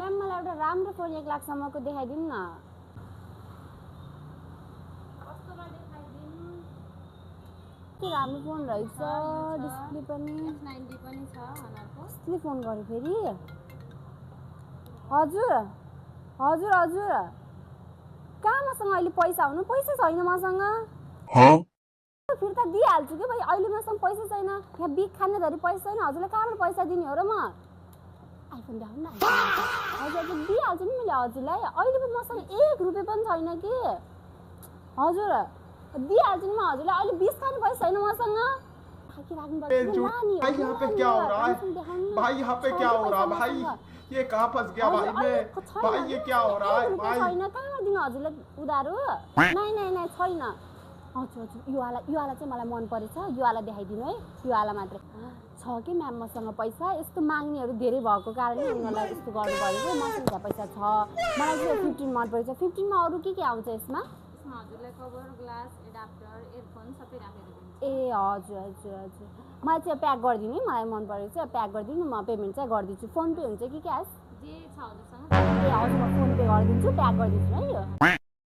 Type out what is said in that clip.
Ma'am मलाई एउटा राम्रो फोन 1 लाखसम्मको देखाइदिनु न। कस्तोमा देखाइदिनु? त्यो राम्रो फोन रहेछ, डिस्प्ले पनि S90 पनि छ हनरको। कसले फोन गर्यो फेरि? हजुर हजुर हजुर कहाँ मसँग अहिले पैसा हुनु? पैसा छैन मसँग। फिर्ता दिइहाल्छु कि भाइ, अहिले मसँग पैसा छैन। यहाँ बिग खाने धरि पैसा छैन। हजुरलाई कहाँबाट पैसा दिने हो र म? आइफोन देखाउनु न। हजुर हजुर दिइहाल्छु नि मैले हजुरलाई। अहिले पनि मसँग 1 रुपियाँ पनि छैन कि। हजुर दिइहाल्छु नि म हजुरलाई। अहिले 20 खाने पैसा छैन मसँग। भाई यहाँ पे क्या हो रहा है? भाई यहाँ पे क्या हो रहा है भाई? ये कहाँ फंस गया भाई मैं? भाई ये क्या हो रहा है भाई? छैन कहाँ दिनु हजुरलाई उधारो? नै छैन। हजुर हजुर यो वाला चाहिँ मलाई मन परेछ। यो वाला देखाइदिनु है। यो वाला मात्र छ कि म्याम मसँग पैसा। यस्तो माग्नेहरू धेरै भएको कारणले उनीहरूलाई यस्तो गर्नु परेको। मसँग पैसा छ। मलाई चाहिँ 15 मन परेछ। 15 मा अरू के आउँछ यसमा? यसमा हजुरलाई कभर, ग्लास, एडाप्टर, एयरफोन सबै राखेर दिन्छु। ए हजुर हजुर हजुर मलाई चाहिँ प्याक गरिदिनु है। मलाई मन परेको चाहिँ प्याक गरिदिनु। म पेमेन्ट चाहिँ गरिदिन्छु। फोन पे हुन्छ कि क्यास? जे छ हजुरसँग। ए हजुर म फोन पे गरिदिन्छु। प्याक गरिदिन्छु है यो।